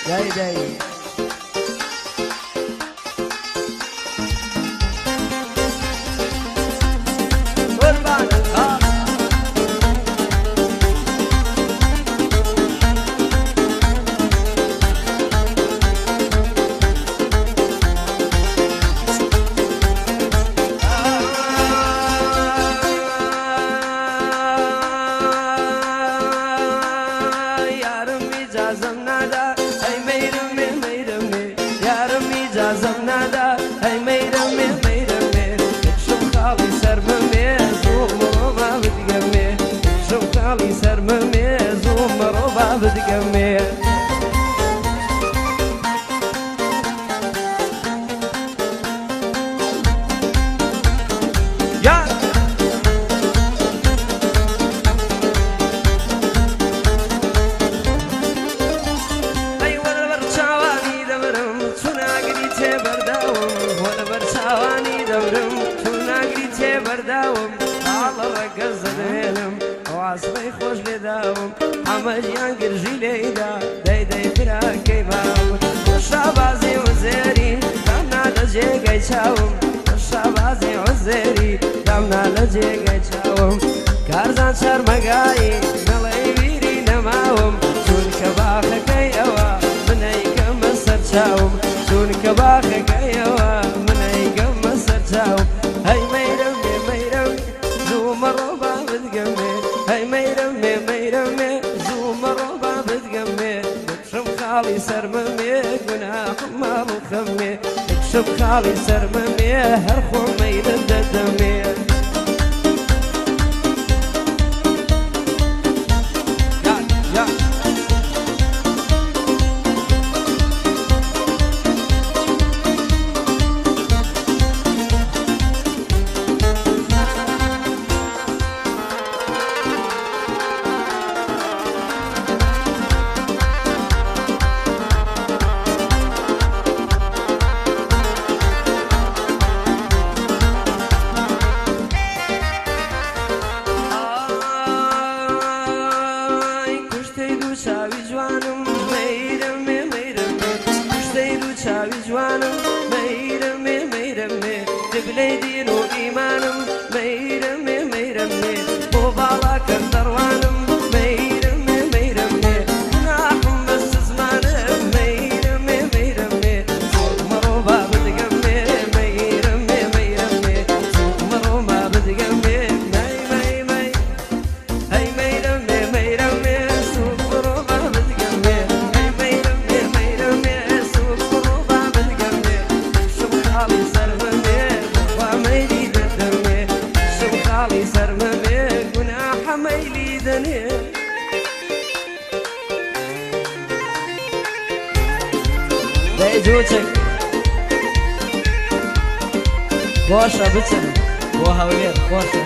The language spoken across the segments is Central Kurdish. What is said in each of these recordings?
دای دای. قوربانت خاڵ. یارم ئیجازەم نادا ئەی مەیرم مەیرم یارم ئیجازەم نادا ئەی مەیرم مەیرم شم خاڵی سەرمەمێ زوو مڕۆ با بدگەمێ شم خاڵی سەرمەمێ زوو مڕۆ با بدگەمێ. یا ئەی وەرە بەر چاوانی دەمرم چون ئاگری تێ بەرداوم، وەرە بەر چاوانی دەمرم چون ئاگری تێ بەرداوم، ئاڵە ڕەگەزە دەهێنم واسمەی خۆش لێداوم، ئەمەژیان گرژی لێیدا دەی دەی براکەی ماوم، شابازی وزێری دامنا لە جێگەی چاوم، شابازی عوزێری دامنا لە جێگەی چاوم، کارزان چەرمەگایی نەڵێی بیری نەماوم، چونکە باخەکەی ئەوە منەیکەمە سەر چاوم، چونکە باخەکەی ئەوە منەیکەمە سەر چاوم. هەی مەیرم مێ مەیرم زوو مەڕۆ با بدگەمێ، هەی مەیرم مێ مەیرم مێ زوو مەڕۆ با بدگەمێ، بکشم خاڵی سەرمەمێ گوناحم ماڵ و خەمێ، بکشم خاڵی سەرمەمێ هەر خۆم مەیلت دەدەمێ. یا یا ئای کوشتەی دوو چاوی جوانم مەیرم مێ مەیرم مێ، کوشتەی دوو چاوی جوانم مەیرم مێ مەیرم مێ، دبلەی دین و ئیمانم مەیرم مێ مەیرم مێ، بۆ باڵاکەم دەڕوانم مەیرم مێ مەیرم مێ، گوناحم بەس زمانم مەیرم مێ مەیرم مێ، زوو مەڕۆ با بدگەم مێ مەیرم مێ مەیرم مێ، زوو مەڕۆ با بدگەم مێ مەی مەی مەی. هەی مەیرم مێ مەیرم مێ سووک بڕۆ با بدگەم مێ، هەی مەیرم مێ مەیرم مێ سووک بڕۆ با بدگەم مێ، شم خاڵی سەرمەمێ بەخوا مەیلی دەدەمێ، شم خاڵی سەرمەمێ گوناحە مەیلی دەنێ. دەی جوچک خۆشە بچن بۆ هەولێر خۆشە.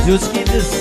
جوچکی دز.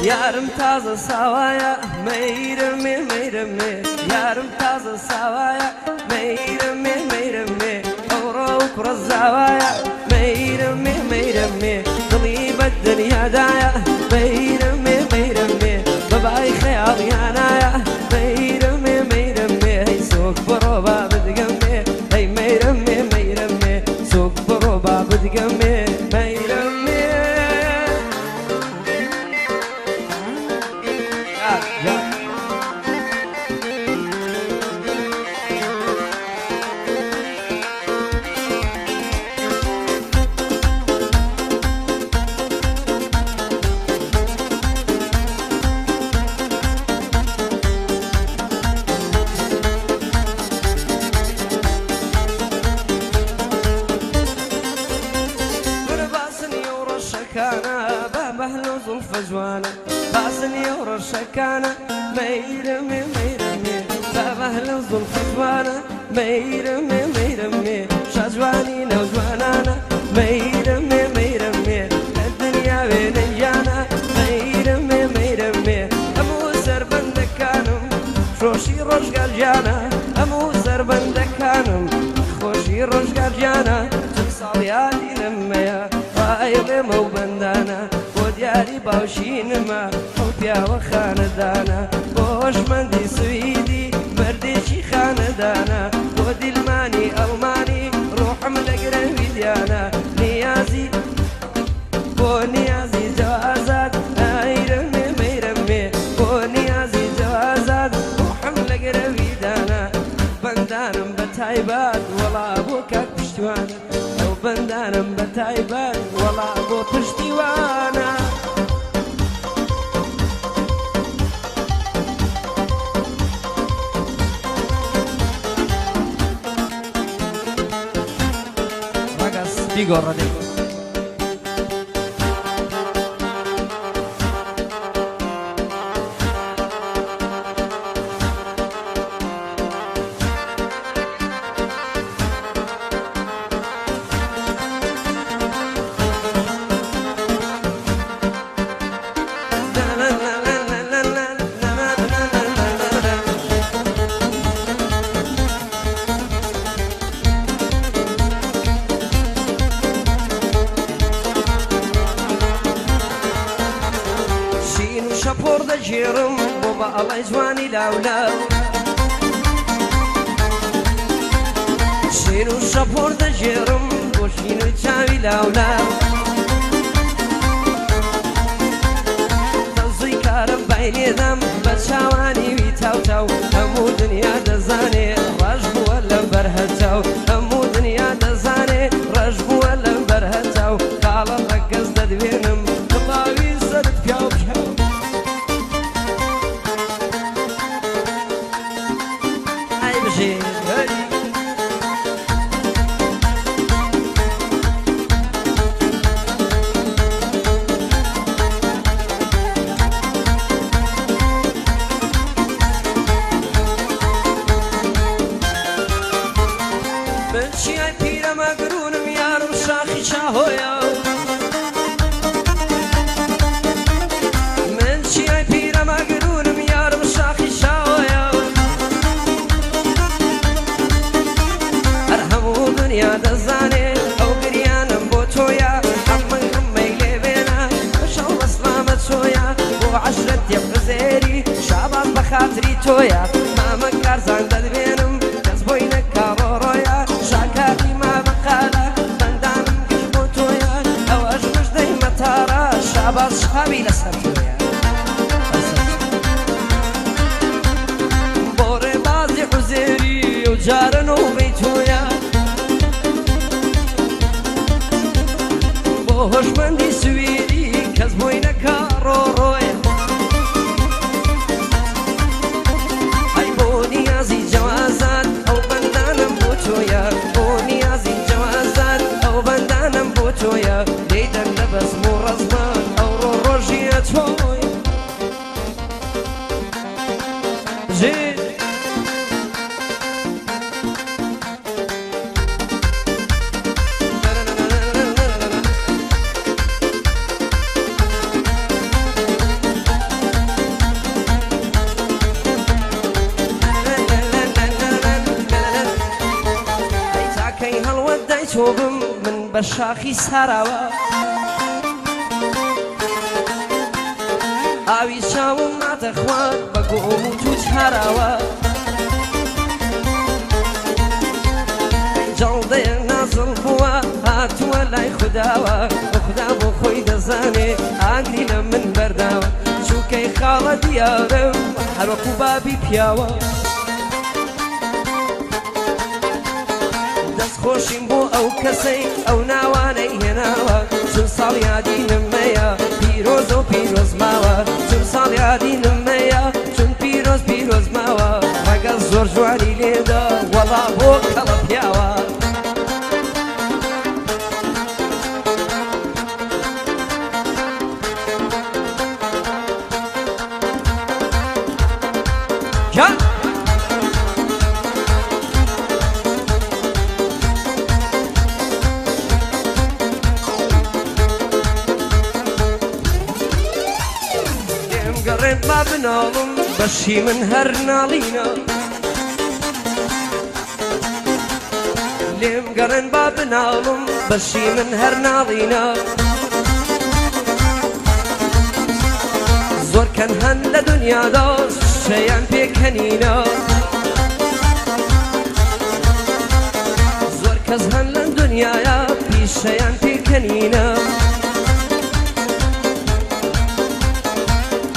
یارم تازە ساوایە مەیرم مێ مەیرم مێ، یارم تازە ساوایە مەیرم مێ مەیرم مێ، ئەوڕۆ و کوڕە زاوایە مەیرم مێ مەیرم مێ، دڵی بە دنیادایە مەیرم مێ مەیرم مێ، بەبای خەیاڵیانایە مەیرم مێ مەیرم مێ، هەی سوک بڕۆ با بدگەم مێ، هەی مەیرم مێ مەیرم مێ، سوک بڕۆ با بدگەم مێ مەیرم مێ. یا یا باسنی و ڕەشەکانە بە بەهل و زوڵفە جوانە، باسنی و ڕەشەکانە مەیرم مێ مەیرم مێ، بە بەهل و زوڵفە جوانە مەیرم مێ مەیرم مێ، شاجوانی نەوجوانانە مەیرم مێ مەیرم مێ، لە دنیا وێنەی خۆشی ڕۆژگار گیانە، هەموو سەربەندەکانم خۆشی ڕۆژگار گیانە، چل ساڵ یادی نەمەیە وایڵێمە و بەندانە، بۆ دیاری باوشینمە ئەو پیاوە خانەدانە، بۆ هۆشمەندی سویدی مەردێکی خانەدانە، بۆ دیلمانی ئەڵمانی ڕۆحم لەگرەوی دیانە، نیازی بۆ نیازی جوازات ئایرەمێ مەیرەمێ، بۆ نیازی جوازات ڕۆحم لەگرەوی دانا، بەندانم بە تایبەت وەڵا بۆ کاک پشتیوانە، ئەو بەندانم بە تایبەت وەڵا بۆ پشتیوانە. ڕەگەز بیگۆڕە دەیگۆڕ. شین و شەپۆڕ دەگێڕم بۆ بە ئەڵای جوانی لاولاو، شین و شەپۆڕ دەگێڕم بۆ شین و چاوی لاولاو، دەزووی کارم بای لێدام بە چاوانی وی تاوتاو، هەموو دنیا دەزانێ ڕەش بووە لەم بەرهەتاو، هەموو دنیا دەزانێ ڕەش بووە لەم بەرهەتاو، خاڵە ڕەگەز دەدوێنم کڵاوی سەرت پیاو پیاو. ئەی بژێ هەی. من چیای پیرەمەگرونم یارم شاخی چاهۆیە، من چیای پیرەمەگرونم یارم شاخی چاهۆیە، هەر هەموو دنیا دەزانێ ئەو گریانم بۆ تۆیە، هەموو غەمەی لێ بێنە شەو بەسلامە چۆیە، بۆ عەشرەت تێبخزێری شاباز بە خاتری تۆیە، مامە کارزان دەدوێنم کەس بۆی نەکاڕۆڕۆیە، شاکاری مامەقالە بەندانم گشت بۆ تۆیە، ئەوەش مژدەی مەتارە شاباز شابی لەسەر تۆیە، بۆ ڕێبازی حوزێری و جارە نۆبەی تۆیە، بۆ هۆشمەندی سویدی کەس بۆی نەکاڕۆڕۆیە، ئەی بۆ نیازی جەوازات ئەو بەندانم بۆ تۆیە، بۆ نیازی جەوازات ئەو بەندانم بۆ تۆیە، لێی دەن لە بەزم و ڕەزمە ئەو ڕۆ ڕۆژیە تۆیە. بژێ. ئەی تاکەی هەڵوەت دای تۆ بم من بە شاخی ساراوە، ئاوی چاوم ناتەخوات بە گۆم و تووت هاراوە، جەڵدەیە نازڵ بووە هاتووە لای خوداوە، خوددا بۆ خۆی دەزانێ ئاگری لە من بەرداوە، چووکەی خاڵە دیارم هەروەکو بابی پیاوە، دەست خۆشیم بۆ ئەو کەسەی ئەو ناوانەی هێناوە، چون ساڵ یادی نمەیە پیرۆز و پیرۆز ماوە، چون ساڵ یادی نمەیە چون پیرۆز پیرۆز ماوە، ڕەگەز زۆر جوانی لێدا وەڵا بۆ کەڵە پیاوە. جان لێم گەڕێ با بناڵم بەشی من هەر ناڵینە. لێم گەڕێن با بناڵم، بەشی من هەر ناڵینە. زۆر کەن هەن لە دنیادا شەیان پێکەنینە. زۆر کەس هەن لە دنیایا پیشەیان پێکەنینە.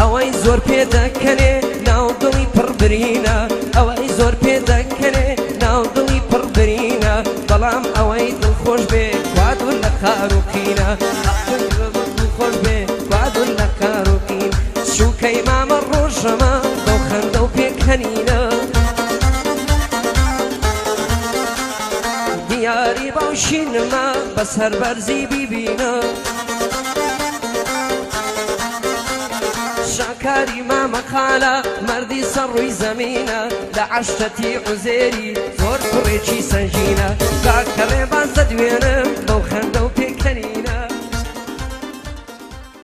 ئەوەی زۆر پێدەکەنێ ناو دڵی پڕ برینە، ئەوەی زۆر پێدەکەنێ ناو دڵی پڕ برینە، بەڵام ئەوەی دڵخۆش بێ کوا دوور لە قار و قینە، دڵخۆش بێ کوا دوور لە قار و قین. شوکەی مامە ڕۆژەمە بەو خەندە و پێکەنینە، دیاری باوشینمە بەسەر بەرزی بیبینە. شاکاری مامە خالە مەردی سەر ڕووی زەمینە، لە عەشرەتی عوزێری زۆر کوڕێکی سەنگینە. کاکە ڕێباز دەدوێنم.